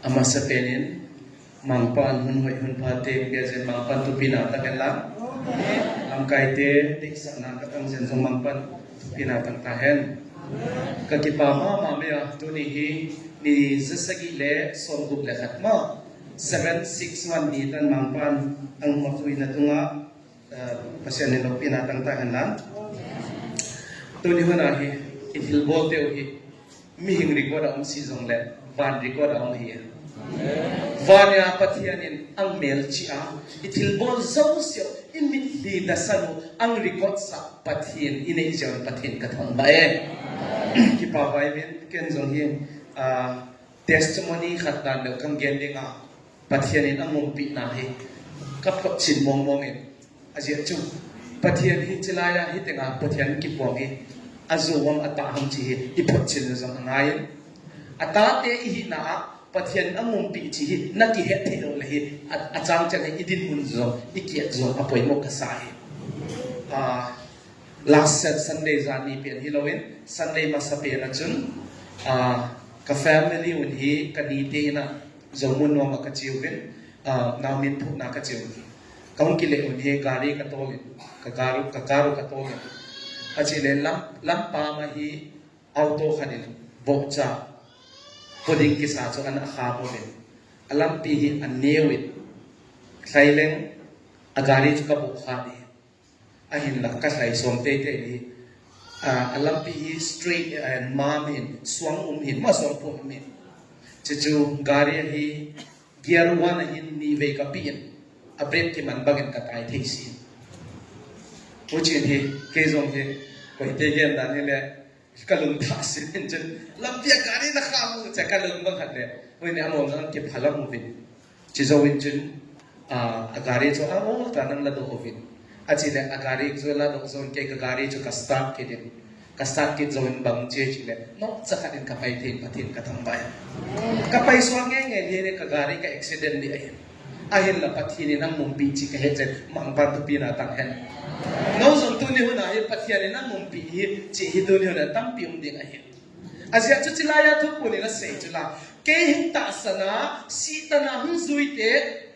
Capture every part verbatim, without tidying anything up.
Amasapen in, Mangpan hun hoi hun pha te, pia jin Mangpan thupina tang hen lang. Lamkai te, deisahna katang jin jong Mangpan thupina tang tahen. Kakipa mama mai a, tuni hi, ni ja sagi le som gup le khat ma. Seven six one ni tan Mangpan ang mapuina tunga, eh, Pasian in loupina tang tahen lang. Tuni hun a hi, i thilbol teu hi, mihing record a um si jongle, van record a um ahi. Van a Pathian in ang melchih a, i thilbol jouse u, i mitlhi dasan u, ang record sah Pathian, i nei jeh un Pathian ka thangvah e. Kipa vai vin, ken jong hi, ah, testimony khat dan leh kang gen ding a, Pathian in ang umpina hi, ka photchin mong mong in. Ajeh chu, Pathian hi chilai a, hi tenga Pathian kipuang hi, ajo uvam atah ham chi hi, i photchin jong angai in. Atate i hina a, Pathian in ang umpi chi hi, na kihet thei lou le hi, a, achang chang hi, i dinmun jong, i kiat jong, apoimo kasa hi. Ah, last Sun-, Sunday jan ni pen hilou in, Sunday masa pen a chun, ah, ka family un hi, ka nite in a, Jongmun nom a ka che uvin, ah, Naomin phuhna ka che uvin. Ka hung kile un hi gari ka tol in, ka car u, ka car u ka tol in. Ache le lam, lam pam a hi auto khat in vohcha, po ding kisa chu ana kham uvin. A lampi hi aneo in, lhai leng a gari chu ka voh kha di. Ahinla ka lhai som teitei le hi, ah, a lampi hi straight, eh, mam hin, suang um hin, ma suang pum um hin. Chuchu gari hi gear one a hin ni vei ka pi in, a brake kiman bang in ka tai thei si. Huchi hin hi, kei jong hi, koi te gen dan hi le, ka lung thah si hin chun, lampi a gari na kham u, cha ka lung bang khat le, hoi ni a mo nang kiphalam uvin. Chi jouvin chun, ah, a gari chu a ol tah in ana ladoh uvin. Ache le a gari chu ladoh jouvin kei ka gari chu ka start kit in. Ka start kit jouvin bang che chi le, nokcha khat in ka pai thei in Pathian ka thangvah e. Ka pai suak ngei ngei le ka gari ka accident di ahin. Ahinla Pathian in ang umpi chi ka het chen Mangpan thupina tang hen. Nou jong tuni hun a hi Pathian in ang umpi hi chi hi tuni hun a tampi um ding ahin. Ajeh chu chilai a thuphon in asei chu la. Kei hin tahsan a, sih tan a hung jui te,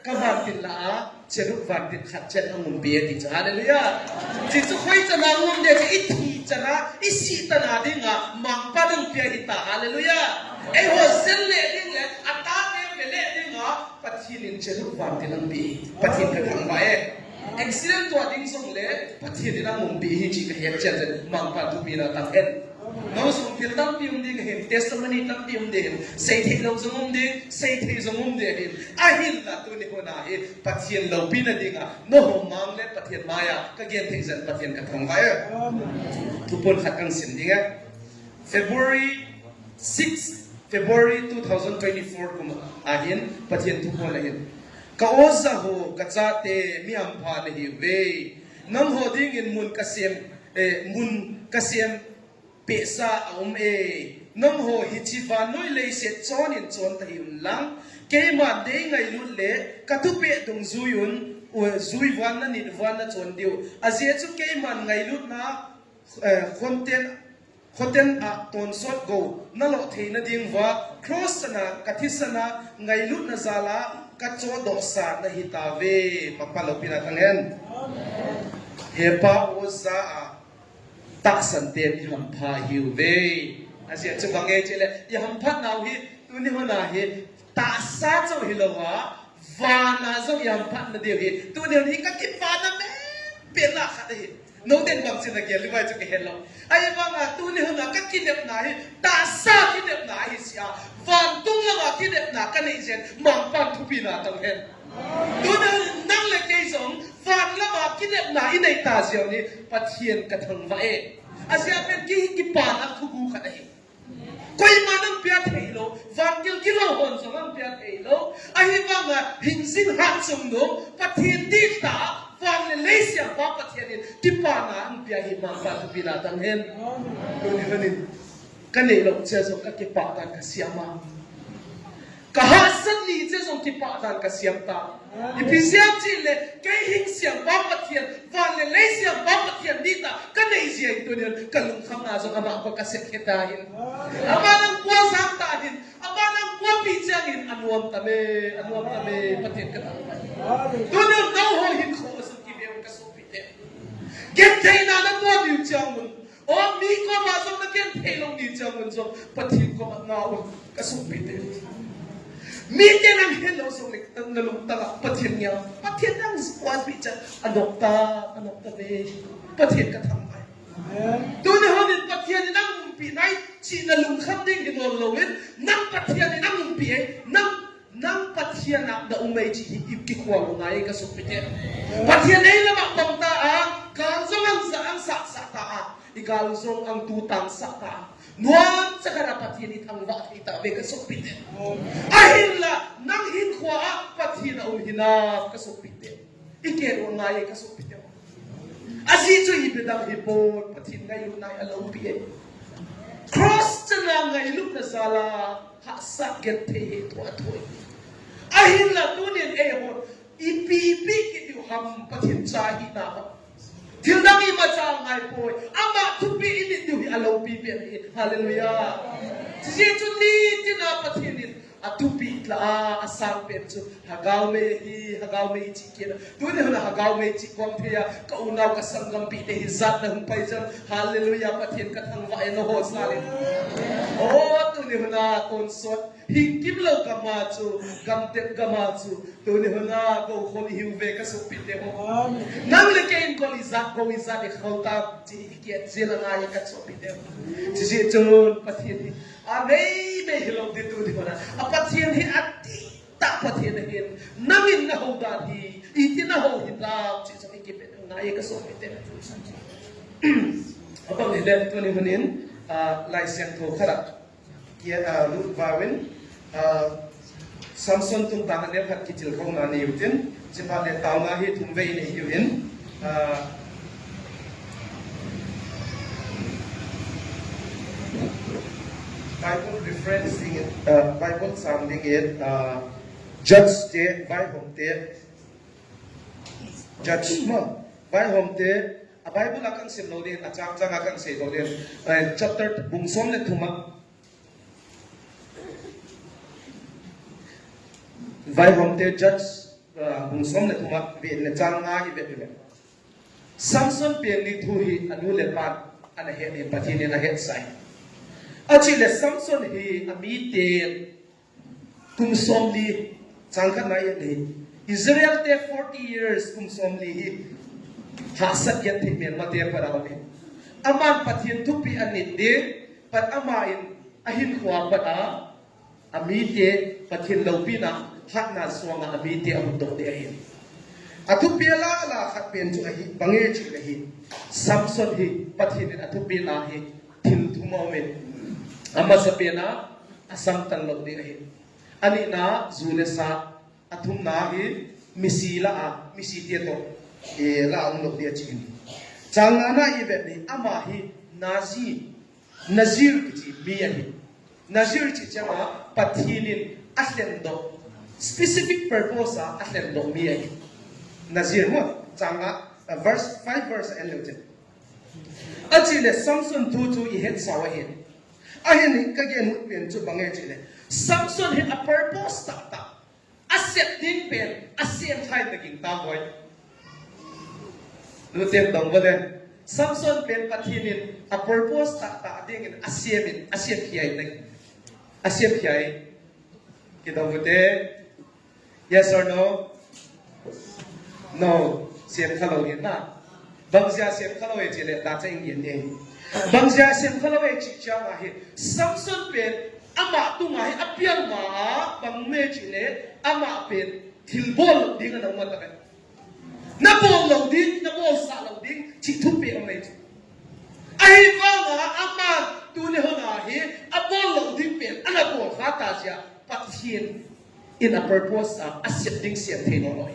ka vantil lah a, cherub vantil khat chen ahung um be ti chu. Hallelujah. Chi chu khoi chan a hung um de chu i thi chan a, i sih tan a ding a, Mangpan in ang pia hi ta. Hallelujah. Eiho jel le ding le, a ta te pe le ding a, Pathian in cherub vantil ang pi. Pathian ka thangvah e. Accident tua ding jong le, Pathian in ang umpi hi chi ka het chen chen, Mangpan thupina tang hen. Nou jong thil tampi um ding hin, testimony tampi um ding hin, sei thei lou jong um ding, sei thei jong um ding hin. Ahinla tuni hun a hi, Pathian loupina ding a, nou hung mang le Pathian mai a, ka gen thei jen Pathian ka thangvah e. Thuphon khat kang sim ding e. February six, February two thousand twenty-four kum ahin, Pathian thuphon ahin. Ka oja ho, ka chate, mi hampha nahiuve. Nangho dingin mun kasem, eh, mun kasem pehsa aum e. Nangho hiche vannoi leiset chonin chon tahiuvin lang. Keiman nei ngailut le, ka thupeh dungjuiyun, u, jui van nanit van nachon diu. Ajeh chu keiman ngailutna, eh, khonten Khonten a tonsot gou nalo theina ding uva, cross chan a ka thisan a ngailutna jal a ka chohdoh sa nahi tauve, Mangpan loupina tang hen. He pa oja a tahsan ten i hampha ahiuve. Ajeh chu bang e chele, i hamphat nau hi, tuni hun a hi, tahsa chauh hilou a, van a jong i hamphat na diu hi, tuni hun hi ka kipana me, pen la khat ahi. Nou ten bang chin a gel li vai chu ka het lou. Ahivang a tuni hun a ka kinepna hi, tahsa kinepna ahi sia. Vantung lama kinepna ka nei jen, Mangpan thupina tang hen. Tuni hun nang le kei jong, van lama kinepna i nei ta jeh un, Pathian ka thangvah e. Ajeh pen kei kipana thugu khat ahi. Koima nang pia thei lou, van gilgil lou hon jong nang pia thei lou. Ahivang a, hingjing hat chung nung, Pathian dihtah, van le lei siampa Pathian in, kipana ang pia hi Mangpan thupina tang hen. Tuni hun in, ka neilou cheh jong ka kipah tan ka siam a. Ka hahsat ni cheh jong kipah tan ka siam ta. Ipi jeh ham chele, kei hing siampa Pathian, van le lei siampa Pathian dihtah, ka nei jeh in tuni hin, ka lungkhamna jong ama koma ka sep khe ta hin. Ama nang kua jang ta hin, ama nang kua pi jang hin, Anuam tame, anuam tame, Pathen ka thangvah. Tuni nangho hinkho a sung kibe un ka sopite. Gentheina na tuan diu chiang un. O mi koma jong na genthei lou diu chiang un jong Pathen koma ngah un ka sopite. Mite nang het lou jong le nang na lungtang a Pathen ngah. Pathen nang kuan pi cha anop ta, anop tave. Pathen ka thangvah. Tuni honin Pathen in nang umpi nai, china lungkham ding hi nahi lou in, nang Pathen in nang umpi e, nang, nang Pathen a na um e chi hi i kikhol u ngai ka sopite. Pathen ei lama pang ta a, gal jong ang sa, ang sa, sa ta a, i gal jong ang tu tang sa ta a. Nuam cha khat a Pathen i thangvah thei tave ka sopite. Ahinla, nang hinkho a Pathen a um hinam ka sopite. I ken u ngai ka sopite. Ajeh chu ipi dang hi pon Pathen ngailutna hi alopi e. Cross chana ngailutna jal a hahsat genthei hi thu athoi. Ahinla tunin eihon ipi ipi kit diu ham Pathen cha hina a. Thil dang imacha ngai poi. Ama thupeh i nit diu hi alopi pen ahi. Hallelujah. Ajeh chu nitin a Pathen in athupeh la a, asang pen chu Hagao mei ahi, Hagao mei chi kit a. Tuni hun a Hagao mei chi kom thei a, ka unau ka sanggampi te hi jat na hung pai jam. Hallelujah, Pathen ka thangvah e, naho sal in. O, tuni hun a tonsot. Hing kim lou gam a chu, gamtep gam a chu. Tuni hun a, gou khol i hiu ve ka sopite ho. Nang le kei in gou ijat, gou ijat i khol ta, chi i kiat jil a ngai ka sopite ho. Chijeh chun, Pathen hi. Amei mei hilou ding tuni hun a. A Pathen hi ati tah Pathen ahin. Nangin naho dan hi. Iti naho hitam chi jong i kipe ngai ka sopite. Abang hile tuni hun in, ah, Laisiangthou khat a. Kia, ah, lut vauvin, ah, Samson tungtang a neo khat kitilkhouna nei utin, chuphat le taona hi thum vei nei diu in, ah, Bible reference dingin, ah, Bible chang dingin, ah, Judge te, Vaihom te, Judge ma, Vaihom te, a Bible a kan sim lou ding, a chang chang a kan sei lou ding, eh, chapter bung som le thum a, Vaihom te Judge, ah, bung som le thum a, ve le chang nga i ve le. Samson pen ni thu hi anu le apan ana het in Pathen in ahetsah e. Achile Samson hi amiten kum somli chang khat na i et hi. Israel te forty years kum somli hi hahsat genthei melmate a pat a um e. Aman Pathen thupeh anit ding, pat ama in ahinkho a pat a, amite Pathen loupina hatna suang a amite ahutdoh ding ahi. Athupeh la la khat pen chu ahi, bang e chule hi. Samson hi Pathen in athupeh la hi thil thum a um e. Amasapen a, asam tan lou ding ahi. Anina, ju le sa, athumna hi misi la a, misite toh, eh, la a um lou ding ahi. Chang ngana i vet ni, ama hi Nazi, Nazir kichi mi ahi. Nazir chi chang a, Pathen in alhendoh, specific purpose a alhendoh mi ahi. Nazir mo, chang nga, ah, verse five verse a en leu chun. Achile Samson thu chu i hetsah u ahi. Ahin ka gen ut pen chu bang e chile, Samson hi a purpose tah tah, asep ding pen asem khai ta ging ta boi. Lutep dong bole. Samson pen Pathen in a purpose tah tah dingin asem in, asem khia in, asem khia in. Kidong bute. Yes or no? No. Sem kha lou hin na. Bang jeh a sem kha lou e chile, ta cha ing yen e. Bang jeh a sem kha lou e chi chang a hi. Samson pen ama tung a hi apiang ma a bang me chile, ama pen thil bol ding ana um ta e. Na bol lou ding, na bolsah lou ding, chi thupeh um e chu. Ahivang a ama tuni hun a hi abol lou ding pen ana bol kha ta jeh a Pathen in a purpose a, asep ding sem thei nom lou.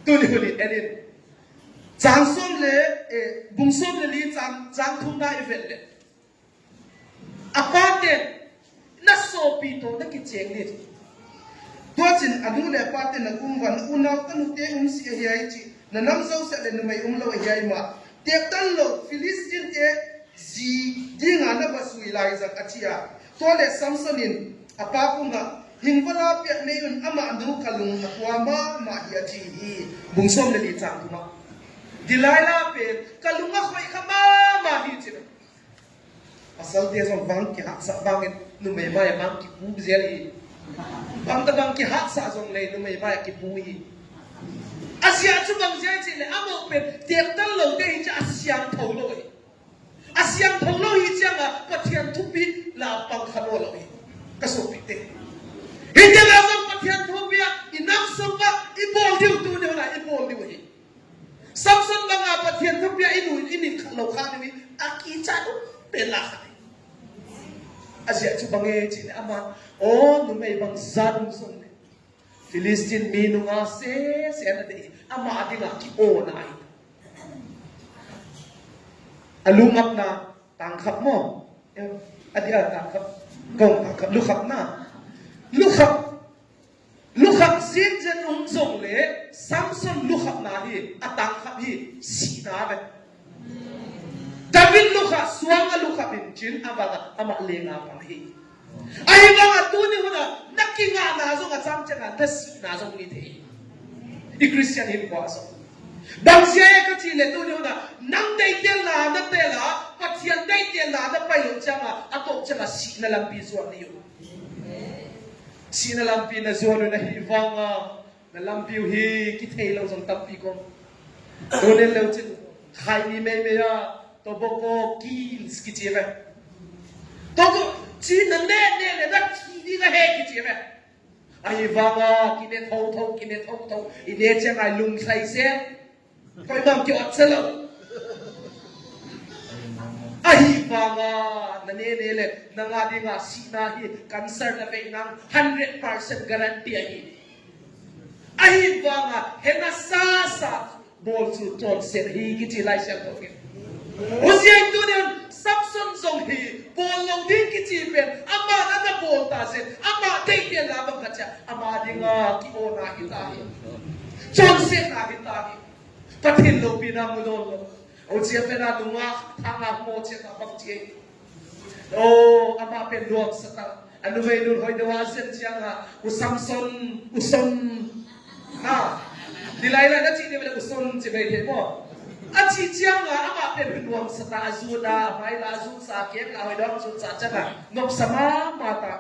Tuni hun in en in. Chang som le, eh, bung som le li chang, chang thum na i vet le. Apaten, na sopi toh na kicheng ni. Tua chun anu le apaten akum uva, na unau tanu te um sih ahi ai chi, na nam jouse le numei um lou ahi ai ma. Tep tan lou, Philistine te ji dinga na va sui lai jang achi a. Tua le Samson in apa koma, Hing vala pia mei un ama nu kalung atua mama hi ati hi. Bung som le li chang thum a. Delilah pen kalung akhoi kha mama hi chi. Pasal te jong vang kihatsah vangin numei mai vang kipu jel hi. Vang ta vang kihatsah jong le numei mai kipu hi. Asia chu bang jia chi le amo pen tiang tal lo te hi cha asiang tho lo hi. Asiang tho lo hi chiang a Pathian thupi la pang kha lo lo hi. Ka sopi te. Hi te la jong Pathian thupi a i nam sung va i bol diu tu diu la i bol diu hi. Samson banga Pathian thupia i nu i nin khat lo kha ni a kicha tu pe la kha ni. Asia chu bang e chi ni ama o numei bang za dum sung ni. Philistine mi nunga se se na de ama dinga ki o na ai. Alungap na tang khap mo. Adi a tang khap. Kong tang khap lu khap na. Lu khap. Lukhap jeng jeng um jong le Samson lukhapna hi atang khap hi sihna ve. David lukha suang a lukhap in chin avanga ama lenga pang hi. Ahivanga tuni huna na kingahna jong achang changa na sihna jong ni thei. I Christian hin kwa so. Bang sia e ka chi le tuni huna nang dei tel na na tel a Pathian dei tel na na pai lo changa ato changa sihna lampi zuan ni u. Sihna lampi na zuan u na hi vanga na lampi u hi kithei lo jong tampi ko. Dolen leu chin khai ni mei mei a tobacco kills kichi ve. Tobacco chi na ne ne ne na ki ni na he kichi ve. Ahi vanga kine tho tho kine tho tho i ne che ngai lung sai se. Koiman ki ot se lo. Ahi vanga na ne ne le na nga dinga sihna hi cancer na ve nang hundred percent guarantee ahi. Ahi vanga hena sa sa bol chu chonset hi kichi Lai Siangthou in. Hosea in tuni Samson jong hi bol lo ding kichi pen ama na na bol ta se ama dei tel la bang ka cha ama dinga ki ona hi ta hi. Chonsetna hi ta hi. Pathen loupina mu lou lou. Hosea pen a nunga thanga mo che ta bang che. O, ama pen nuamsa ta. Anumei nun hoi deuh a zen chiang a, u Samson, u Son. Ha. Delilah na chi deuh le u Son chi mai thei mo. A chi chiang a, ama pen nuamsa ta, a jut a, mai la jut sa, keng la hoi deuh a jut sa chiang a, nuamsa mama ta.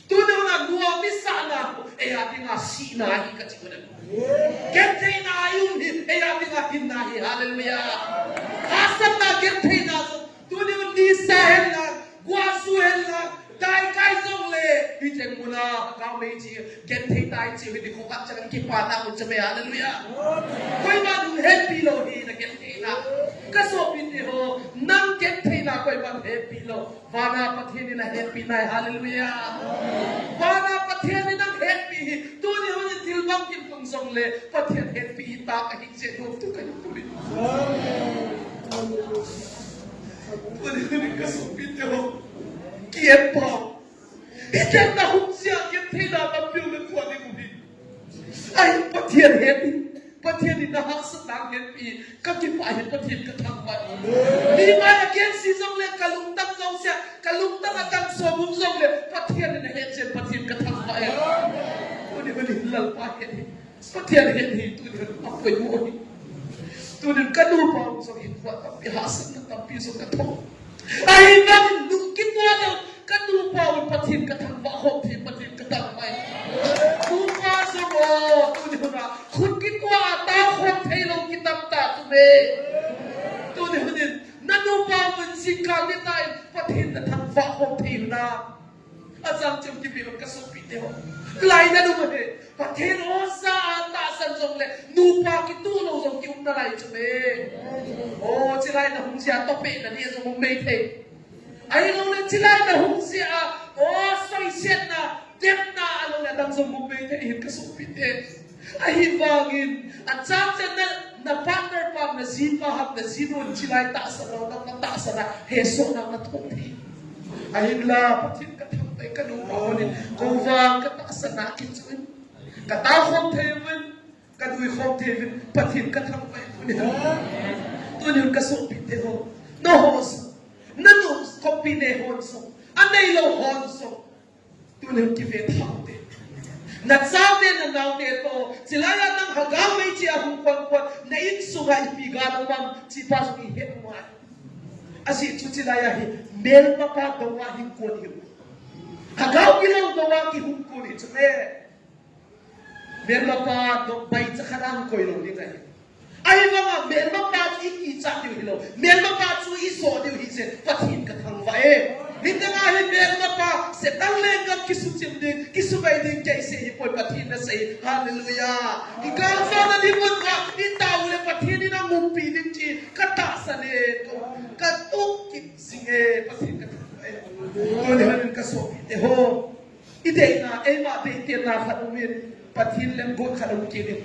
Tuni huna nuam i sahna, eia dinga sihna hi ka chi huna. Gentheina a i um hi, eia dinga hinna hi, hallelujah. Hahsatna gentheina jong, tuni hun nisa hen lang, guasu hen lang, daikai jong le, hi theng muna, kau mei chi, genthei tai chi, hi di ko ka chang kipana mun chame, hallelujah. Koiman happy lo hi na gentheina. Ka sopite ho, nang gentheina koiman happy lo. Vana Pathen in ahetpi nai, hallelujah. Vana Pathen in ahetpi hi, tuni hun in thil bangkim tung jong le, Pathen hetpi hi ta kahi jeh nom tu kahi puli. Tuni hun in ka sopite ho, ki-et pau. Hichan na hung jia, gentheina lampiu le kua ding u hi. Ahi Pathen hetpi. Pathen in na hahsatna hetpi, ka kipah hi Pathen ka thangvah. Mi mai a gensi jong le ka lungtang jong sia, ka lungtang a dang som um jong le, Pathen in na het chen Pathen ka thangvah e. Tuni hun in Lalpa het hi, Pathen het hi, tuni hun a poimo hi. Tuni hun ka nupa um jong hin vah tampi hahsatna tampi jong ka thou. Ahivangin lungkitna deuh, ka nupa un Pathen ka thangvah khom thei, Pathen ka thangvah e. Nupa jong o, tuni hun a, khut kikua a tao khom thei lou kitam ta chu me. Tuni hun in, na nupa un jingkah ni ta in, Pathen na thangvah khom thei na. Achang chim kipi ka sopite ho. Lai na nu he. Pathen oja a tahsan jong le, nupa kituh lou jong ki um nalai chu me. O, chilai na hung jia toh pehna ni jong um mei thei. Ahilou le chilai na hung jia a, o, soisetna, demna, alou le dang jong um mei thei hin ka sopite. Ahivangin, achang chan na, na partner pa, na jipa ham, na jinun, chilai tahsan lou, na, na tahsan a, hesohna na thong thei. Ahinla, Pathen ka thangvah e, ka nupa hon in, kou vang ka tahsan a kichu in. Ka tao khom thei uvin, ka dui khom thei uvin, Pathen ka thangvah e, tuni hun. Tuni hun ka sopite ho. Na ho jong, na nu, khopi ne hon jong, anei lou hon jong. Tuni kive tha u te. Na chate na naote toh, chilai a nang lhagao mei chi a hung kon kon, na insunga ipi gal um am, chi pa jong ihet u ngai. Ajeh chu chilai a hi, melmapa dong a hung kon hi. Lhagao kilou dong a kihung kon hi chu le. Melmapa dong baicha khat a hung koi lou ding ahi. Ahivanga melmapa chu i kichat diu hilou. Melmapa chu i so diu hi se, Pathen ka thangvah e. Hiteng a hi melmapa, Satan lenggam kisuchim ding, kisuvai ding kei sei hipoi, Pathen in asei. Hallelujah. I kalsonna ding mun ka, i tao le Pathen in aumpi ding chi, ka tahsan e, ka, ka tup kit jing e, Pathen ka thangvah e. Tuni hin ka sopite ho. I deina, eima deitelna khat um in, Pathen lemguat khat um kit in.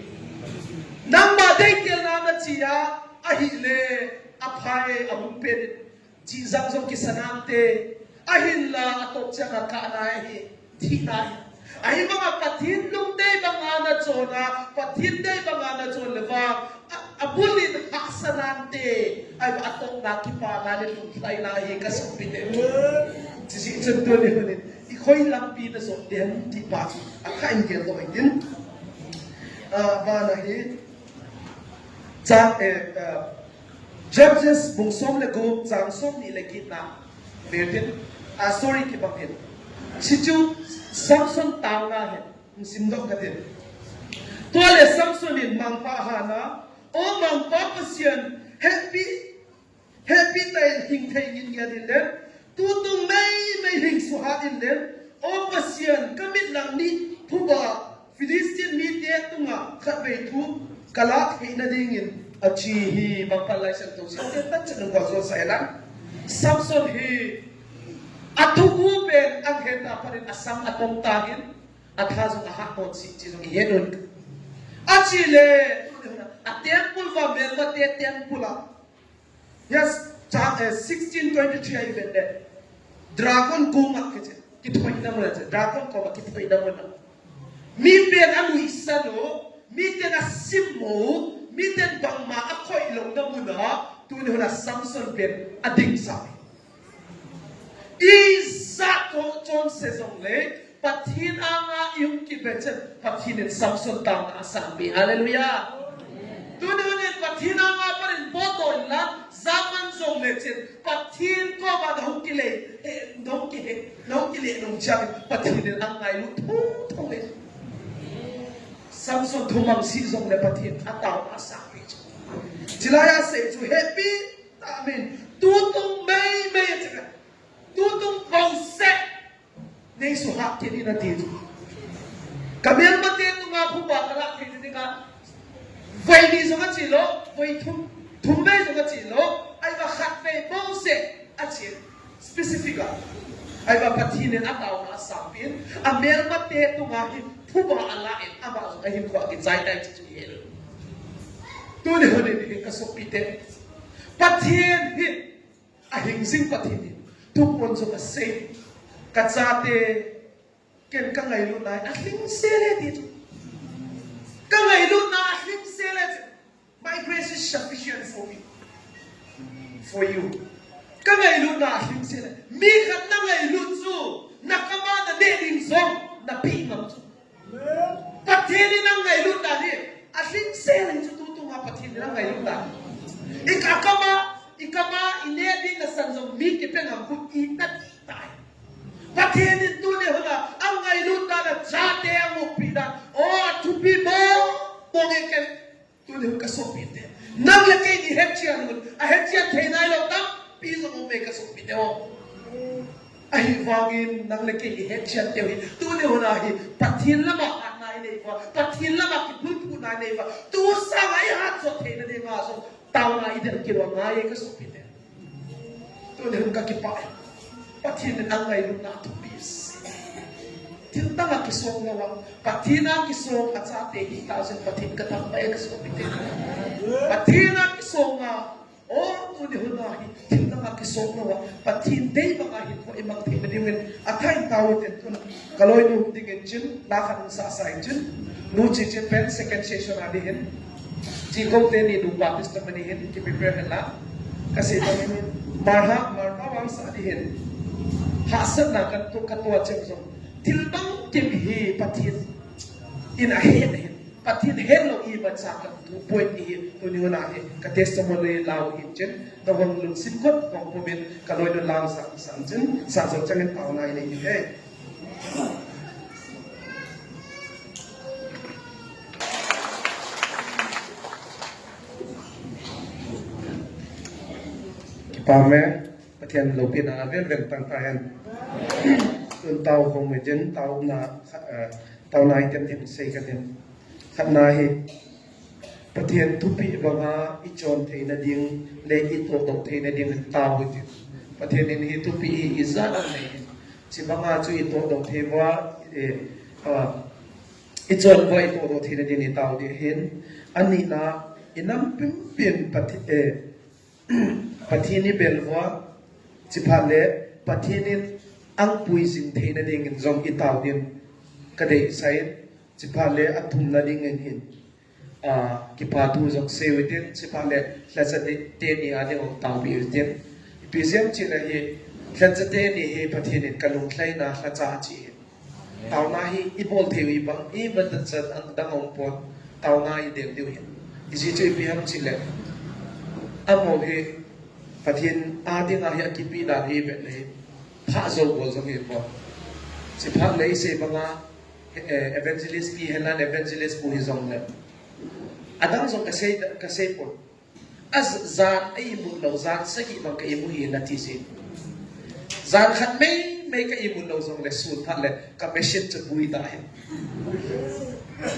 Nangma deitelna na chi a, ahile, aphai, ahung pen in. Chi jang jong kisa nante, ahinla, atop chang a kah na ahi, thina ahi. Ahivanga Pathen lungdei banga na chon a, Pathen dei banga na chon le vang, a, abul in hahsa nante, ahi atopna kipana le lunglaina hi ka sopite. Chijeh chun tuni hin, i khoi lampi na jot dem ti pa chu, akha in gel doh in. Ah, bana hi, chang, eh, ah, Judges bung som le gup, chang somni le get na. Ve tin, ah, sorry, kibang in. Hichu Samson taona hi, simdoh kate. Tua le Samson in Mangpa a ahat a, O Mangpa Pathen, hehpi, hehpi tah in hing thei ngitnget in le, tutung meimei hing suhat in le, O Pathen, ka mit lang ni phuba Philistine mite tunga khatvei thu ka lah theina dingin, achi hi. Mangpa Laisiangthou simte tah chan nung ka jo sai lang. Samson hi athugup pen ahet a pat in asang atong tan, atha jong ahat pon si, chi jong ihet un. Achi le, a temple va melmate temple a. Yes, cha-, eh, sixteen twenty-three a i vet le. Dragon koma kiche, kithoina mun a che, dragon koma kithoina mun a. Mi pen anuisan u, mi ten asim u, mi ten bangma akhoh lou na mun a, tuni hun a Samson pen ading sa. Ijat toh chonse jongle, Pathen anga i hung kibe chan, Pathen in Samson taona asangpeh. Hallelujah. Tuni hun in Pathen anga pan in bol doh in lang, jaman jongle chin, Pathen koma na hung kile, eh, na hung kile, na hung kile nung chan, Pathen in angailut thotho le. Samson thumang si jongle Pathen ataona asangpeh chu. Chilai a sei chu hehpi tah in, tutung meimei a chaka. Tutung bouseh, nei suhat kit in ati chu. Ka melmate tunga phuba ka lah theina dinga, voi ni jong achi lou, voi thum, thum vei jong achi lou, ahivang khatvei bouseh achi, specific a. Ahivang Pathen in ataona asangpeh in, amelmate tunga hi phuba alah in, ama jong ahinkho akichai tai chu chu hel. Tuni hun in hi ka sopite, Pathen hi ahing jing Pathen in, thuphon jong asei. Ka chate, ken ka ngailutna hi alhingse le ti chu. Ka ngailutna alhingse le chu. My grace is sufficient for me, for you. Ka ngailutna alhingse le. Mi khat na ngailut chu, na kama na neh ding jong, na peh ngam chu. Pathen in angailut dan hi, alhingse le chu tutunga Pathen in angailut dan. I ka kama, i kama, i neh ding na san jong mi kipe ngam khu i ta ti tai. Pathen in tuni hun a, angailut dan a chate angailut dan. O, athupi mo, mo nge ken. Tuni hun ka sopite. Nang le kei ni hetchen un, ahetchen thei nailou tampi jong um e ka sopite o. Ahivangin nang le kei ni hetchen teu hi. Tuni hun a hi, Pathen lama hatna i nei uva, Pathen lama kiphulphulna i nei uva. Tu sanga i hat jot theina dinga jong, taona i del kit u angai e ka sopite. Tuni hun ka kipah e. Pathen in angailutna thupi se. Thil dang a kisong lou a, Pathen a kisong a chate hita jong Pathen ka thangvah e ka sopite. Pathen a kisong a, o, tuni hun a hi, thil dang a kisong lou a, Pathen dei banga hinkho i mang theina diuvin, athah in tao u hite tun. Ka loinu dingin chun, la khat in sasa in chun, nu Chichen pen second session a ding hin, Chikou teni nu Baptist na mani hin, ki prepare hen lang. Ka sei bang hin, Martha, Martha vangsa ding hin. Hahsatna kan tu, ka tua chem jong. Thil bangkim hi Pathen in ahet ahi. Pathen hetlou imacha kamu poi ti hi tuni huna hi ka testimony lau hin chin, nahung lungsim kot hung pumin ka loinu lau sa sa chin, sa sa changin taona inei hi. Kipa me. Pathen loupina avel vel tang tahen. Tun tao hung me jin, taona, eh, taona item tin sei katin. Khatna hi, Pathen thupeh banga ichon theina ding, le itohdoh theina ding tao hitin. Pathen in hi thupeh hi ijat nei. Chibanga chu itohdoh thei uva, eh, ah, ichon uva itohdoh theina ding itao ding ahin. Anina, inam pimpin Pathen, eh, Pathen ibel uva, chuphat le Pathen in angpui jing theina dingin jong itao din kadeisah in, chuphat le athumna dingin hin, ah, kipa thu jong seiyu hitin, chuphat le lhacha teni a ding jong taopiu hitin. Ipi jeh ham itile hi, lhacha teni hi Pathen in kalunglhaina lhacha achi hi. Taona hi ibol thei u ibang, imacha adang aumpon, taona idel diu hi. Ijeh chu ipi ham itile, amaho hi Pathen a dinga hi akipe dan hi vet le hi, phah jou bol jong hipon. Chuphat le isei banga, eh, evangelist pi henlang evangelist pu hijongle, adang jong kasei, kasei pon. A j-, jan a imut lou, jan sagi bang ka imu hi nati jin. Jan khat mei mei ka imut lou jongle sun phat le ka machine chu bui ta hi.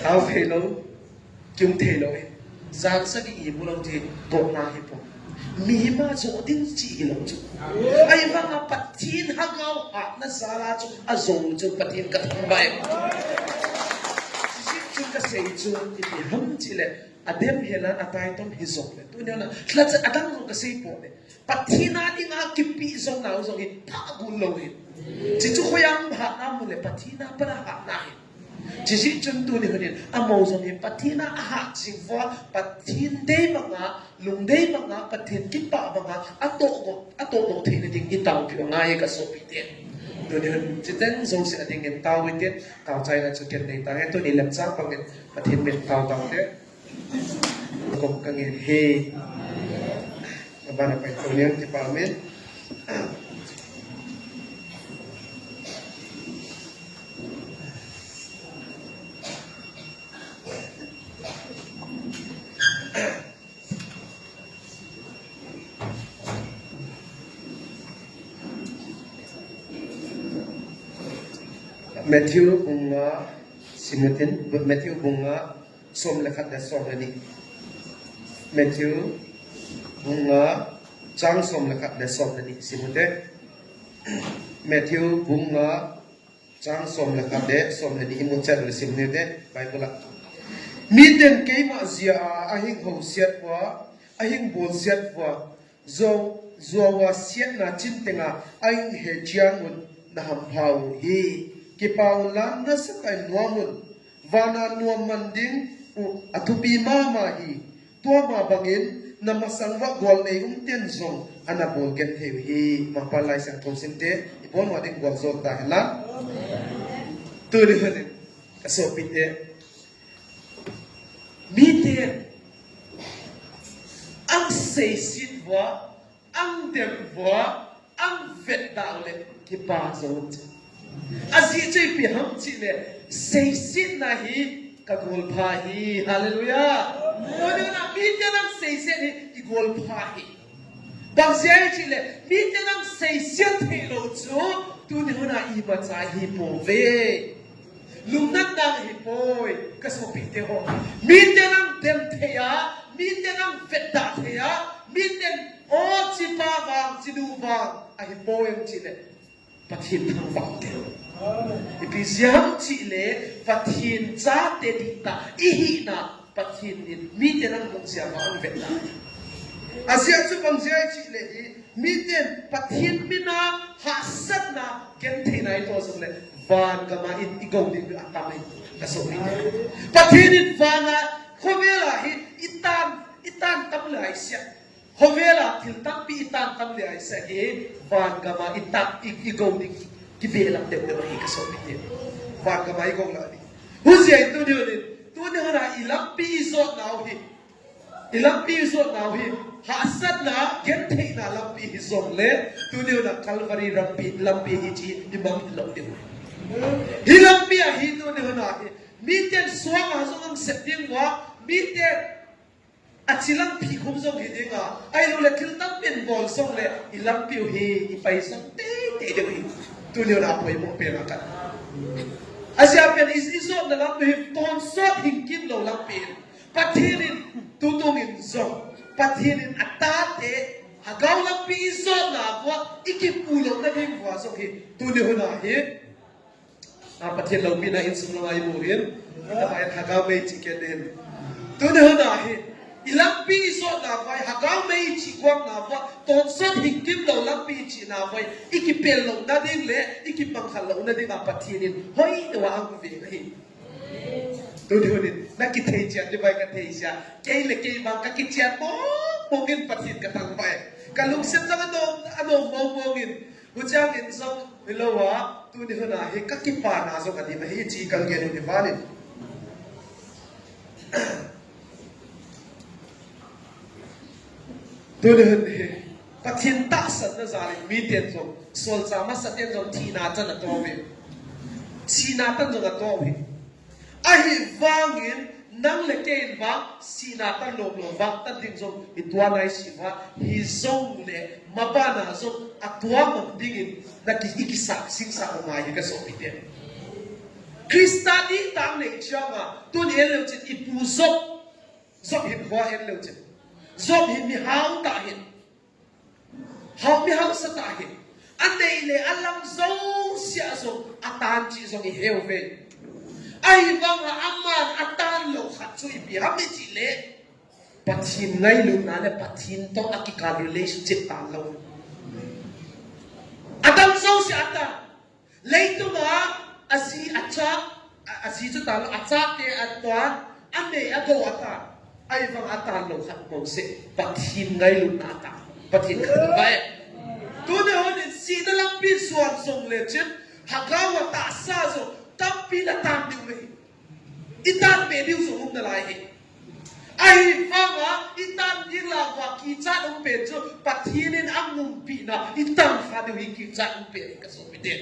Tao thei lou, kium thei lou hi. Jan sagi imu lou ti tohna hipon. Mihem a jo ding chi hilou chu. Ahivanga Pathen lhagao hatna jal a chu ajou chu Pathen kathangvah e. Hichu kasei chu ipi ham itile, adem henlang ataitom hijongle, tuni huna lhacha adang jong kasei pon le, Pathen a dinga kipe jong nau jong hi phah got lou hi. Chuchu khoiya hatna mu le Pathen a pat a hatna hi. Chujeh chun tuni hunin amaho jong hi Pathen a ahat jing uva, Pathen dei banga, lungdei banga, Pathen kipah banga atohdoh, atohdoh theina ding itaopiu angai e kasopite. Tuni hun chuteng jouse adingin tao hitin, taochaina chu ken nei tange, tuni lemchang bangin Pathen min tao taute. Kong kangen hi. Abana pai tonian kipa min. Matthew bung nga, simutin, Matthew bung nga, som le khat le som le ni. Matthew bung nga, chang som le khat le som le ni, simute. Matthew bung nga, chang som le khat le som le ni, imu chet le simute, Bible a. Miten keima jeh a ahing houset uva, ahing bolset uva, Jou, jouva siatna chin tenga ahin he chiang un nahampha u hi. Kipa un lan nasatah in nuam un. Vana nuam man ding u athupi mama hi. Tua ma bangin namasang uva gol nei um ten jong ana bol genthei u hi. Mangpha Laisiangthou simte, ibon uva ding gol jol tahen lang. Tuni hunin, kasopite. Miten ahung seiset uva, ahung dem uva, ahung vetda u le kipa jou u chu. Ajeh chu ipi ham itile, seisetna hi ka golpha hi. Hallelujah. Tuni huna miten ahung seiset hi igolpha hi. Bang jeh ham itile, miten ahung seiset thei lou chu, tuni huna imacha hi pouve. Lungnatna hi poi, kasopite ho. Miten ahung dem thei a, miten ahung vetda thei a, miten o chipa vang, chinu vang, ahi poi ham itile, Pathen thangvah u te. Ipi jeh ham itile, Pathen chate dihtah ihina, Pathen in miten ahung lungset uva ahung vetda. Ajeh chu bang jeh ham itile hi, miten Pathen mina hahsatna gentheina itoh jongle, van gama i, igou ding atam ahi, kasopite. Pathen in vana, khovela hi, itan, itan tam le ahi seh. Khovela thil tampi itan tam le ahi seh hi, van gama itan, i, igou ding Kibehlap deuh deuh ahi ka sopite. Van ka mai gong la ni. Hujeh in tuni hun in, tuni hun a i lampi i jot nau hi. I lampi i jot nau hi. Hahsatna, gentheina lampi hi jong le. Tuni hun a Calvary lampi, lampi hi chi i mang lou ding. Hi lampi a hi tuni hun a hi. Miten suang a jong ang sep ding uva. Miten A chilang pi khum jong hi ding a, ahilou le thil tampi in bol jong le, i lampi u hi, i pai jong teitei ding u hi. Tuni hun a poimo pen a kan. Ajeh pen i, i jotna lampi hi, tonsot hing kim lou lampi in. Pathen in, tutung in jong. Pathen in a tate, Hagao lampi i jotna uva, i kipu louna ding uva jong hi. Tuni hun a hi. A, Pathen loupina insung lama i mu in, i tama in Hagao mei chi ken in. Tuni hun a hi, i lampi i jotna uva, Hagao mei chi guangna uva, tonsot hing kim lou lampi i chihna uva, i kipel louna ding le, i kipangkhal louna ding a Pathen in, hoi deuh a ang ve na hi. Tuni hun in, na kithei chiat, ni bai ka thei sia, kei le kei bang ka kichiat mong mong in Pathen ka thangvah e. Ka lungset jong anom, anom mong mong in, Huchang in jong hilou a, tuni hun a hi ka kipana jong adim ahi chi kal gel u hi van in. Tuni hun hi, Pathen tahsanna jal in miten jong, solchah masaten jong thina chan ato uve. Thina chan jong ato uve. Ahivangin, nang le kei in vang, sihna tan lom lom vang, tan ding jong, i tuan a i si uva, hijongle, maban a jong, a tuam mang dingin, na ki, i kisah, singsah u ngai hi ka sopite. Christa dihtah nei chiang a, tun en leu chun, i pu Job, Job hin hua en leu chun. Job hin mi hao tah hin. Hao mi hausa tah hin. A nei le a lam jouse a jong a tan chi jong i heu ve. Ahivang a aman a tan lou khat chu ipi ham i ti le. Pathen ngailutna le Pathen toh a kikal relationship tan lou. A dang jouse a tan. Leitung a, a ji a cha, a, a ji chu tan lou, a chate a tuan, a nei a gou a tan. Ahivang a tan lou khat bou seh, Pathen ngailutna a tan. Pathen khat bou e. Tuni hun in sihna lampi suan jong le chin, Hagao a tahsa jong, tampi na tan diu ve. I tan pe diu jong um nalai hi. Ahivang a, i tan ding lam uva kichat um pen chu, Pathen in a umpina, i tan kha diu hi kichat um pen hi ka sopite.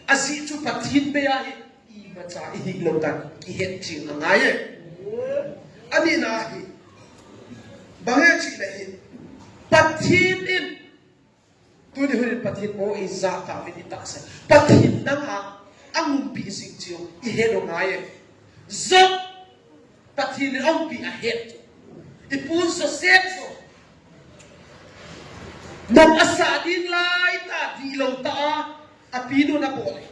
Ajeh chu Pathen bei a hi, imacha i hih lou dan, kihet ching angai e. Ani na hi, bang e chi le hi, Pathen in Tuni hun in Pathen bou i ja tauvin i tahsan. Pathen nang a, a umpi jing chu i het u ngai e. Job, Pathen in a umpi a het. I pu Joseph chu. Nop a sa ding lai tah, dihlou tah a, a pinu na bol e.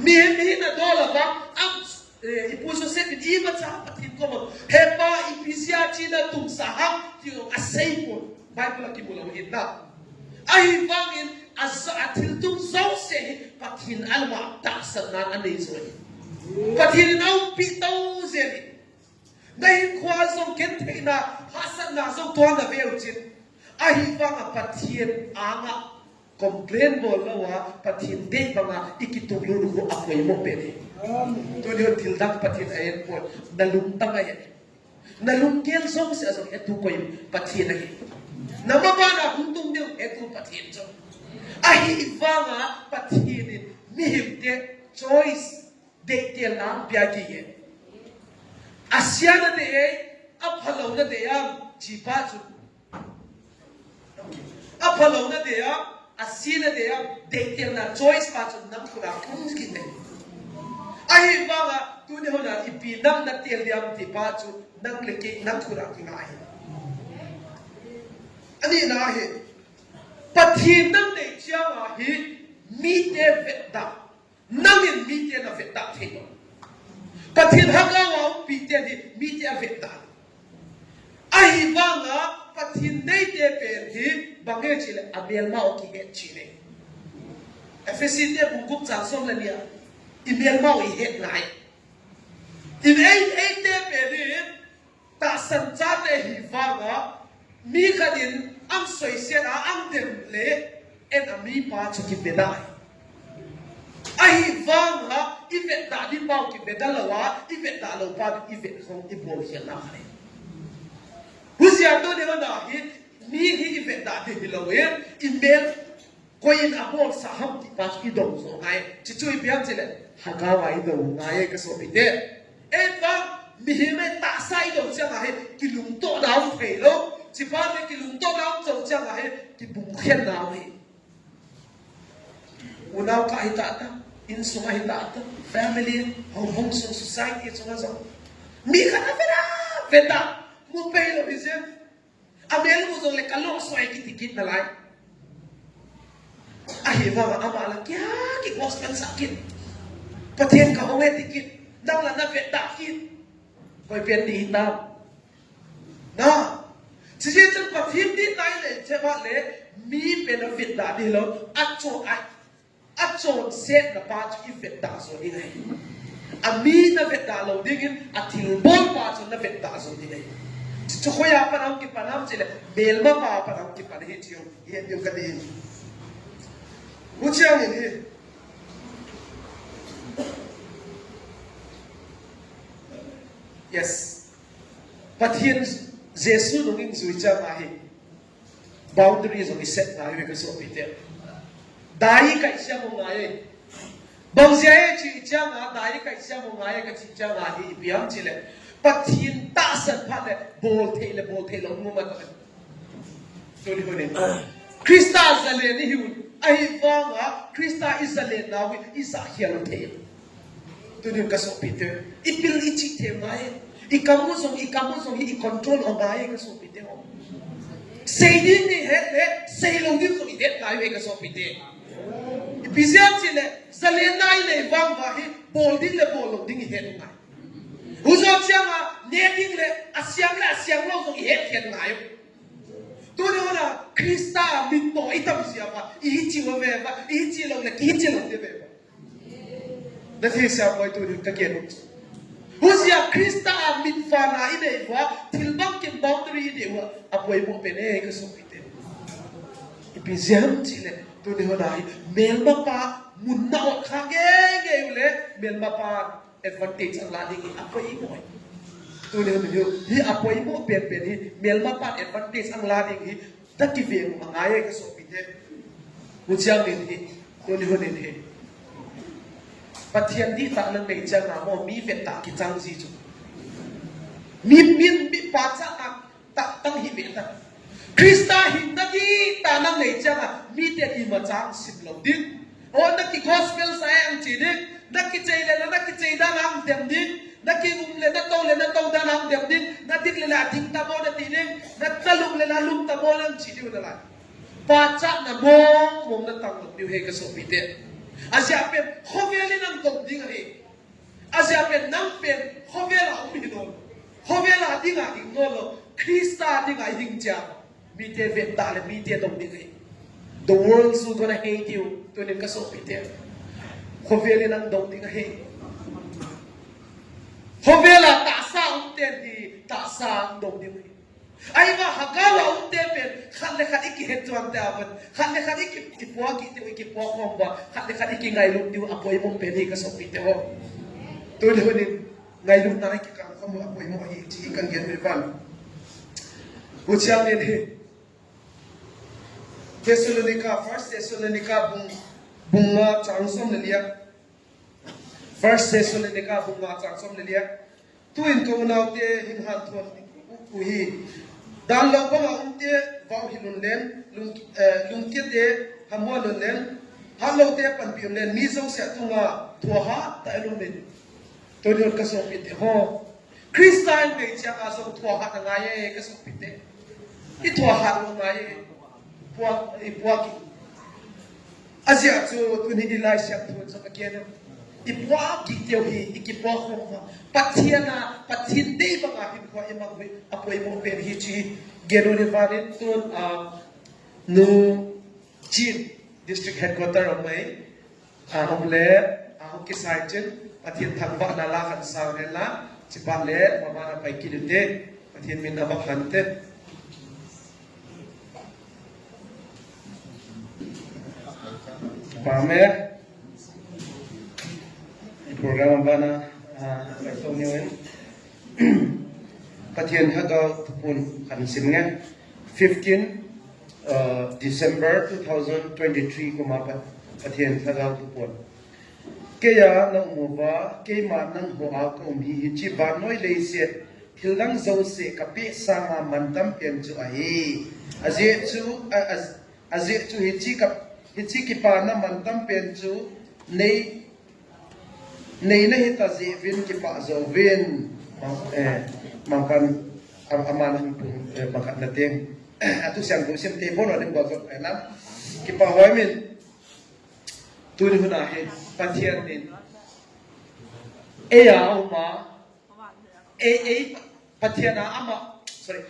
Mihem hi na dol a vang, am, eh, i pu Joseph in imacha Pathen koma, "He pa, ipi jeh a hiche na tungsa ham?" ti jong asei pon. Bible a kimu lou hin na. Ahivangin a, a thiltung jouse hi Pathen a lama tahsanna a nei joh ahi. Pathen in a umpi tou jeng in. Na hinkhoa jong gentheina, hahsatna jong tuan na veu chin. Ahivanga Pathen anga complain bol lou a, Pathen dei banga i kitup lut u a poimo pen e. Tuni hun thil dang Pathen a en pon, na lungtang a en. Na lunggel jouse a jong hetu koi, Pathen ahi. Na maban a hung tung ding hetu Pathen jong. Ahivanga Pathen in mihemte choice Deihtelna pia kit e. A sia na dei e, a phalou na dei am, ti pa chu. A phalou na dei am, a sia na dei am, deihtelna choice pa chu nang khut a kum kit e. Ahivanga, tuni hun a ipi nang na tel diam ti pa chu, nang le kei, nang khut a kingai. Ani na hi, Pathen nang deih chiang a hi, mite vetda. Nangin mite na vetda thei lou. Pathen Hagao a umpi ten hi mite a vetda. Ahivanga Pathen neite pen hi bang e ti le a melma u kihet thei e. Ephesi te bung gup chang som le ni a i melma u i het ngai. I ei, eite pen hi Tahsan chate hi vanga, mi khat in ang soisen a ang dem le, en a mipa chu kipe nai. Ahivanga, i vetda ding pau kivetda lou a, i vetda lou pa i vet khom i bol khel na kha le. Husia tuni hon a hi, mi hi i vetda ding hilou in, i mel koi in abol sa ham ti pa chu i dong jo ngai. Chuchu ipi ham chule, Hagau a i dong ngai ka sopite. Ei pa, mihem e tahsa i dong chang a hi, kilungtoh na um thei lou. Chupa le kilungtoh na um chang a hi, kibung khen na um hi. Unau kah hita ta, insung a hita ta, family, houbung sung, society sung a jong. Mi khat a vetda, vetda, mu pei lou hi jeng. A mel mu jong le ka lung soi kiti kit nalai. Ahivanga ama la kia ki gospel sah kit. Pathen ka hong e ti kit. Nang la na vetda kit. Koi pen di hitam. Na, chuche chun Pathen dihna i nei thei uva le, mi pen a vetda ding hilou, a chon a, a chonsetna pa chu i vetda jo ding ahi. A mi na vetda lou dingin, a thilbol pa chu na vetda jo ding ahi. Chu, chu khoiya pat a hung kipan ham chule, melma pa a pat a hung kipan ahi chu, i het diu ka dei. Huchiang in hi. Yes. Pathen Jesu nungin jui chang a hi. Boundary jong i set ngai uve ka sopite. Dai kai siam u ngai e. Bang jeh a chi chang a, dai kai siam u ngai e ka chi chang a hi ipi ham chule. Pathen tahsan phat le bol thei le bol thei lou mu ma ta. Tuni hon in. Christa zalen i hiu. Ahivanga Christa i zalen nau hi i sa hial thei. Tunin ka sopite, i pil i chi thei ngai. I kam u jong, i kam u jong hi i control u ngai ka sopite ho. Sei ding i het le, sei lou ding jong i het ngai ka sopite. Ipi jeh ham chule, zalen na i nei vang uva hi, bol ding le bol lou ding i het ngai. Hujo chang a, ne ding le, a siam le, a siam lou jong i het het ngai. Tuni hon a, Christa min toh i tam jia uva, i hichi uve uva, i hichi lou le, ki hichi lou ding uve uva. Na thei sia poi tunin ka gen u. Husia Christa a min vana i nei uva, thil bangkim boundary i nei uva, a poimo pen e ka sopite. Ipi jeh ham chule, tuni hon a hi, melma pa, mun na ot kha ngei ngei u le, melma pa, advantage ang la ding hi a poimo e. Tuni hon hi, hi a poimo pen pen hi, melma pa advantage ang la ding hi, ta kiveng u angai e ka sopite. Huchiang in hi, tuni hon in hi. Pathen dihtah na nei chang a mo, mi vetda kichang ji chu. Mi, mi, mi pachatna tah tang hi ve ta. Christa hinna dihtah na nei chang a, miten imacha sim lou ding. O, na ki gospel sa e ang chi ding. Na kichei le na, na kichei dan ang dem ding. Na kigum le na tou le na tou dan ang dem ding. Na ding le na ding ta mo na ti ding. Na, na lum le na lum ta mo na ang chi ding nalai. Pachatna mong mong na tang lou diu ahi ka sopite. Ajeh pen khovel in ang dong ding ahi. Ajeh pen nang pen khovel a um hi lou. Khovel a ding a hing lou. Christa ding a hing chia. Mite vetda le mite dong ding ahi. The world is gonna hate you. Tunin ka sopite. Khovel in ang dong ding ahi. Khovel a tahsa um ten hi tahsa ang dong ding ahi. Ahivang Hagau a um te pen, khat le khat i kihet chuan te a pen, khat le khat i ki, i puak kit diu, i kipuak khom uva, khat le khat i kingailut diu, a poimo pen hi ka sopite ho. Tuni hon in, ngailutna i kikang khom u a poimo hi, chi i kan gen u ahi. Huchiang in hi, Thessalonica, First Thessalonica bung, bung nga chang som le li a. First Thessalonica bung nga chang som le li a. Tuin ka unaute hin hanthon u hi. Dan lou banga umte vau hil un len, lung, eh, lungkite hamuan un len, hatloute panpi un len, mi jouse tunga thuahat tah in um in. Tuni hon ka sopite ho. Christa in nei chang a jong thuahat angai e ka sopite. I thuahat u angai e. Puak, i puak i. Ajeh chu tuni i Laisiangthou in jong a gen e. I puak kit diu hi, i kipuak khom uva. Pathen a, Pathen dei banga hinkho i mang u hi, a poimo pen hi chi. Gen u ni vanin tun, ah, Nu Chin, District Headquarter a um e. A um le, a hung kisai chin, Pathen thangvahna la kan sang hen lang, chipa le, mama na pai kit u te, Pathen min a vah hen te. Amen. Program abana, ah, Pastor Newin. Pathen Lhagao Thuphon kasim nge. Fifteen, uh, December two thousand twenty-three kum a Pat-, Pathen Lhagao Thuphon. Keiya naum uva, keima nangho a kaum hi, hiche vannoi leiset thildang jouse kapeh sanga mantam pen chu ahi. Ajeh chu, a, a, ajeh chu hiche ka, hiche kipana mantam pen chu nei, neina hita jeh uvin kipah jouvin. Mang, eh, Mangpan, a, aman, eh, Mangkhat na teng. Atu siam tu sim te bon wa ding bol jot ai nam. Kipah hoi min. Tuni hun a hi, Pathen in. Eia uma, ei, ei, Pathen a ama, sorry.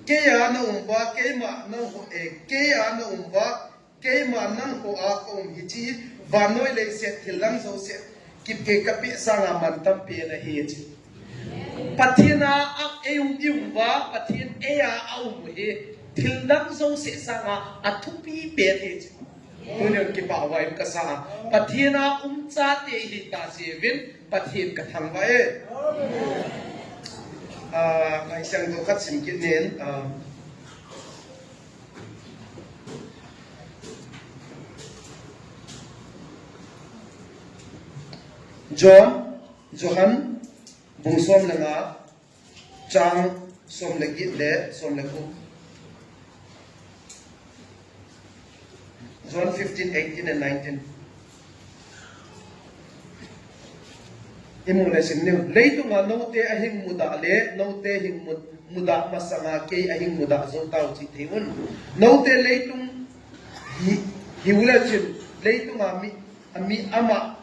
Keiya naum uva, keima nangho, eh, keiya naum uva, keima nangho a kaum hiche, vannoi leiset thildang jouse, kipeh kapeh sanga mantam pen ahi hiche. Pathen a, a, ei um, i um uva, Pathen eia aum u hi, thildang jouse sanga athupi pen ahi hiche. Tunin kipah vaium kasa a. Pathen a um chate hita jeh uvin, Pathen kathangvah e. Ah, Laisiangthou khat sim kit nin, ah, John, Johan, bung som le nga, chang som le get le som le gup. John fifteen, eighteen and nineteen. I mu le sim niu. Leitunga noute ahing muda le, noute hing mu-, muda masanga kei ahing muda jou tau chih thei un. Noute leitung hi, hiu le chun, leitunga mi, mi ama,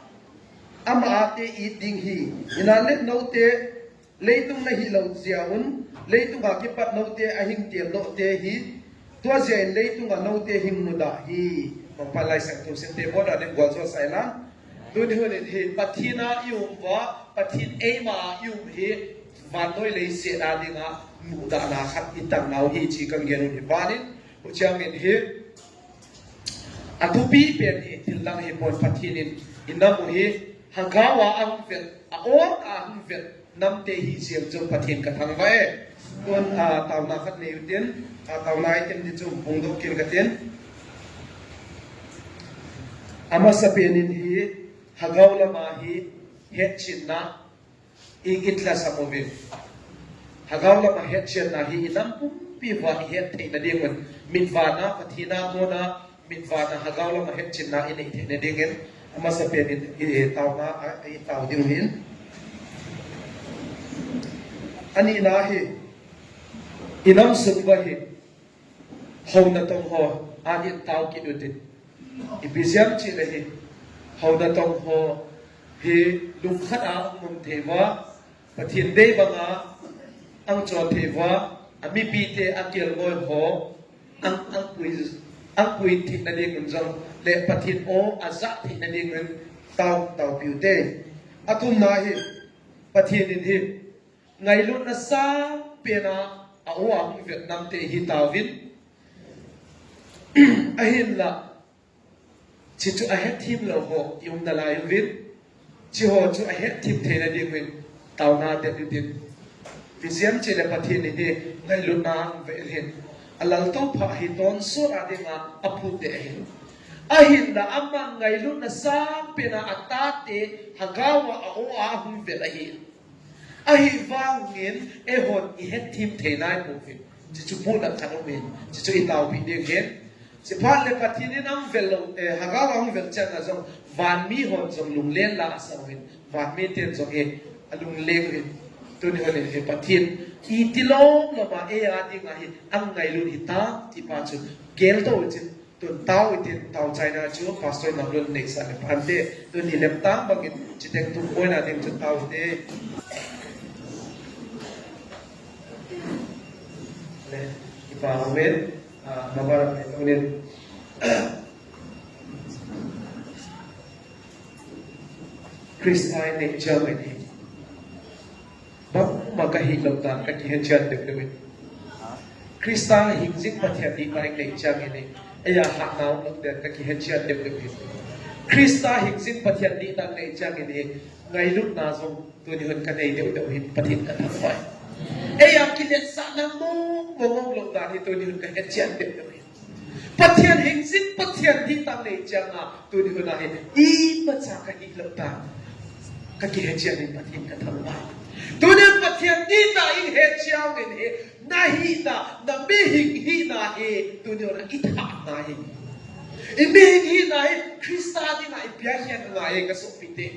ama ate it ding hi. Hinale noute leitung nahi lou jeh un, leitunga kipat noute ahing tel doh te hi, tua jeh in leitunga noute hing muda hi. Mangpha Laisiangthou simte bon a ding gualjo sah in lang. Tuni hun in hi, Pathen a i um uva, Pathen eima a i um hi, vannoi leiset a dinga mudahna khat i tang nau hi chih kan gen u hi. Vanin, huchiang in hi, athupi pen hi, thildang hi pon Pathen in, i nam u hi, Lhagao a ahung vet, a-ol a ahung vet, namte hi jeng chu Pathen kathangvah e. Tun, ah, taona khat nei utin, ah, taona item di chu hongdoh kit katin. Amasa pen in hi, Lhagao lama hi, hetchenna, i, i lhasam uvin. Lhagao lama hetchenna hi i nam pumpi uva i het theina ding un. Mitvana, Pathen a kona, mitvana Lhagao lama hetchenna i nei theina dingin. Amasa pen in i, i taona, a, i tao ding hin. Anina hi, i nam sung uva hi, hou natong ho, adin tao kit utin. Ipi jeh ham chih le hi, hou natong ho hi lungkhat a hung um thei uva, Pathen dei banga ahung chon thei uva, amipite akelngoi ho, ahung, ahung pui, ahung pui theina ding un jong, le Pathen o ajah theina ding un, tao, taopiu te. Athumna hi, Pathen in hi, ngailutna sangpen a, a-o a hung vet namte hi taovin. Ahinla, hichu ahetthem lou ho i um nalai uvin. Hiche ho chu ahetthem theina ding uvin taona det utin. Ipi jeh ham chih le Pathen in hi ngailutna a hung vet hin. Alaltoh pha hi tonsot a dinga aphut ding ahi. Ahinla ama ngailutna sangpen a atate Lhagao a a-o a hung vet ahi. Ahivangin, eihon i hetthem thei nai pouvin. Hichu puna khat um in, hichu i taopi ding hin. Hiche phat le Pathen in ahung vel lou, eh, Lhagao a hung vel chan a jong, vanmi hon jong lunglen la asah uvin, vanmi ten jong hi alungleng uvin. Tuni hon in hi Pathen, iti lom lom a eia dinga hi, ahung ngailut hitam, ti pa chu, geldoh u chin, Tun tao itin tao chaina chu Pastor Ngamlun neisah le phante. Tun i lemtang bangin chiteng tum boina ding chu tao ite. Le, kipa amen. Ah, Mubarak le tunin. Christa in neichan in hi. Bangma kahi lou dan kakihechen deuh deuh in. Christa hing jing Pathen in neichan in hi. Eia hatna um lou dan kakihechen deuh deuh in. Christa hing jing Pathen dihtah nei chang in hi ngailutna jong tuni hun ka nei deuh deuh hin Pathen ka thangvah e. Ei a kiletsahna mong mong lou dan hi tuni hun ka hechen deuh deuh hin. Pathen hing jing, Pathen dihtah nei chang a tuni hun a hi imacha ka hi lou dan ka kihechen in Pathen ka thangvah e. Tuni hun Pathen dihtah in hechen in hi na hina, na mihing hina hi tuni hun a i thahna hi. I mihing hina hi Christa dinga i piakhia ngai ka sopite.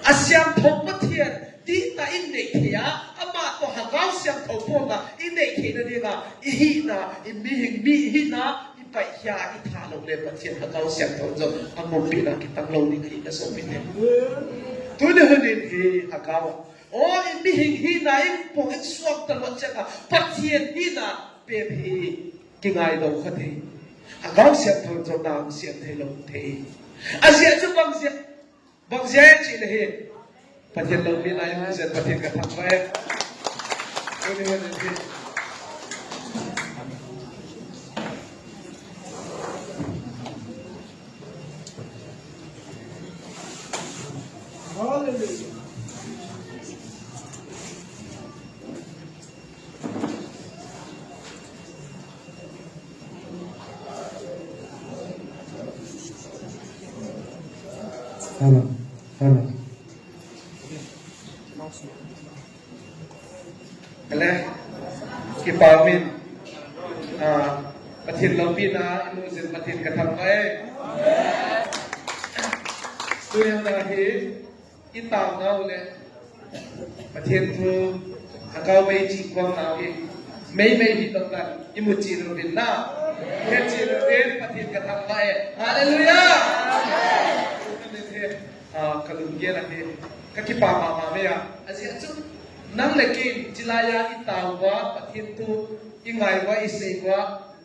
A siangthou Pathen dihtah in nei thei a, ama toh Lhagao Siangthou pona i nei theina dinga, i hina, i mihing mi hina, i paikhia, i thalou le Pathen Lhagao Siangthou jong a mumpina kitang lou ding ahi ka sopite. Tuni hun in hi Lhagao. O, i mihing hina in pong in suak talou chang a, Pathen hina pen hi kingai lou kha thei. Lhagao Siangthou jong na siam thei lou thei. A jeh chu bang jeh Bang jeh chih le hi. Pathen loupina in Pathen ka thangvah e. Tuni hun in hi. Hallelujah. Hello. Hello. Hello. Kipa min. Ah, Pathen loupina, i mu jin Pathen ka thangvah e. Tuni na hi. I taonau le Pathen thu, Lhagao mei chih kuang nau hi, mei mei hi tong tan, i mu chih louvin na, he chih louvin Pathen ka thangvah e. Hallelujah! Amen. Ah, ka lunggel ahi, ka kipa mama mei a. A jeh chu, nang le kei, chilai a i tao uva, Pathen thu, i ngai uva, i sei uva,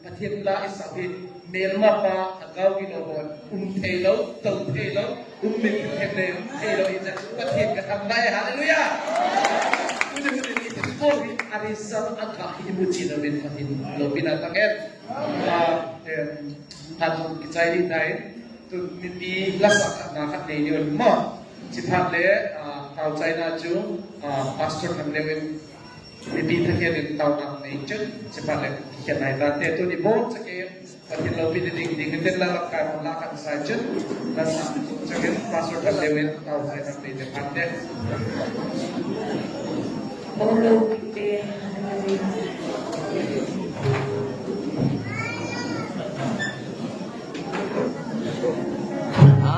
Pathen la i sah hi, melmapa, Lhagao gilou hon, um thei lou, tou thei lou, um min thei lou, um thei lou, i jeh chu Pathen ka thangvah e, hallelujah! Tuni hun in i thil bol hi, a result a kah hi i mu chih louvin Pathen loupina tang e. Ah, em, phat jong kichai ding tai, tu mipi la sah khat na khat nei ni un mo. Chuphat le, ah, tao chaina chu, ah, Pastor Thangleu in Mipi thakhat in taona nei chun, chuphat le kikhen nai tante, tuni bon chake, Pathen loupina ding, ding, ding, la lamkai mon la kan sai chun, la sa, chake, Pastor Thangleu in tao sai nam nei te phante. Bolo pite. Ha?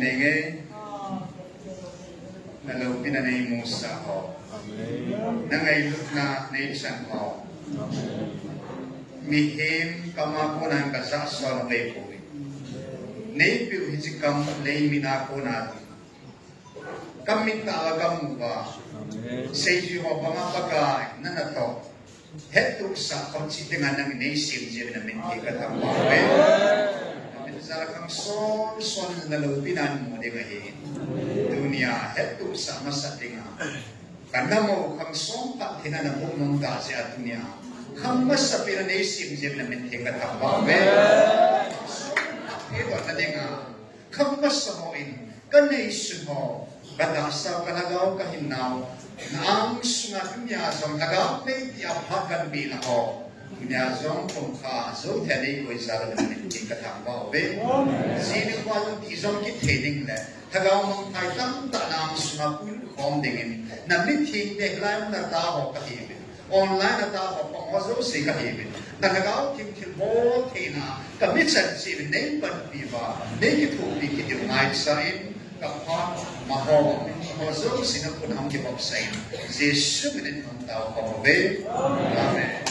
Neinge, naloupina neimusah ho, nangailutna neichan ho, mihem kama kona kajah sona veipoi. Neipeu hiche kam lei mina kona ding, kamit tah a kamu uva, seijui ho banga Pakai nanatoh hettohsah khom cheh dinga nangin neisem jeh uvin namin theng kathangvah uve. Amen. Jal a khang son son in naloupina namu ding ahi. Tunia hettohsah masat dinga kanamo khang son phat theina naboh nom tah jeh a tunia khang masapen a neisem jeh uvin namin theng kathangvah uve. Khang son phat thei lhonna dinga khang masa ho in kaneisun ho, katahsa u, kalhagao, kahinnao, na-ang sunga tunia jong lhagao mei tia phat kanpehna ho, tunia jong khomkhat jou thei a neikoi jal uvin namin theng kathangvah uve. Jing nikho jong ti jong kithei ding le lhagao mangthai tamtah na-ang sunga puilut khom dingin, namithengte hilai muna taho kahiuvin, online a taho pang ho jouse kahiuvin, nalhagao theng thilbol theina kamichan cheh uvin neipanpi uva, neikithopi kit diu ngaisah in, kaphat maho, ho jouse nakhut a hung kivopsah in, Jesu min in hung tao khom uve. Amen.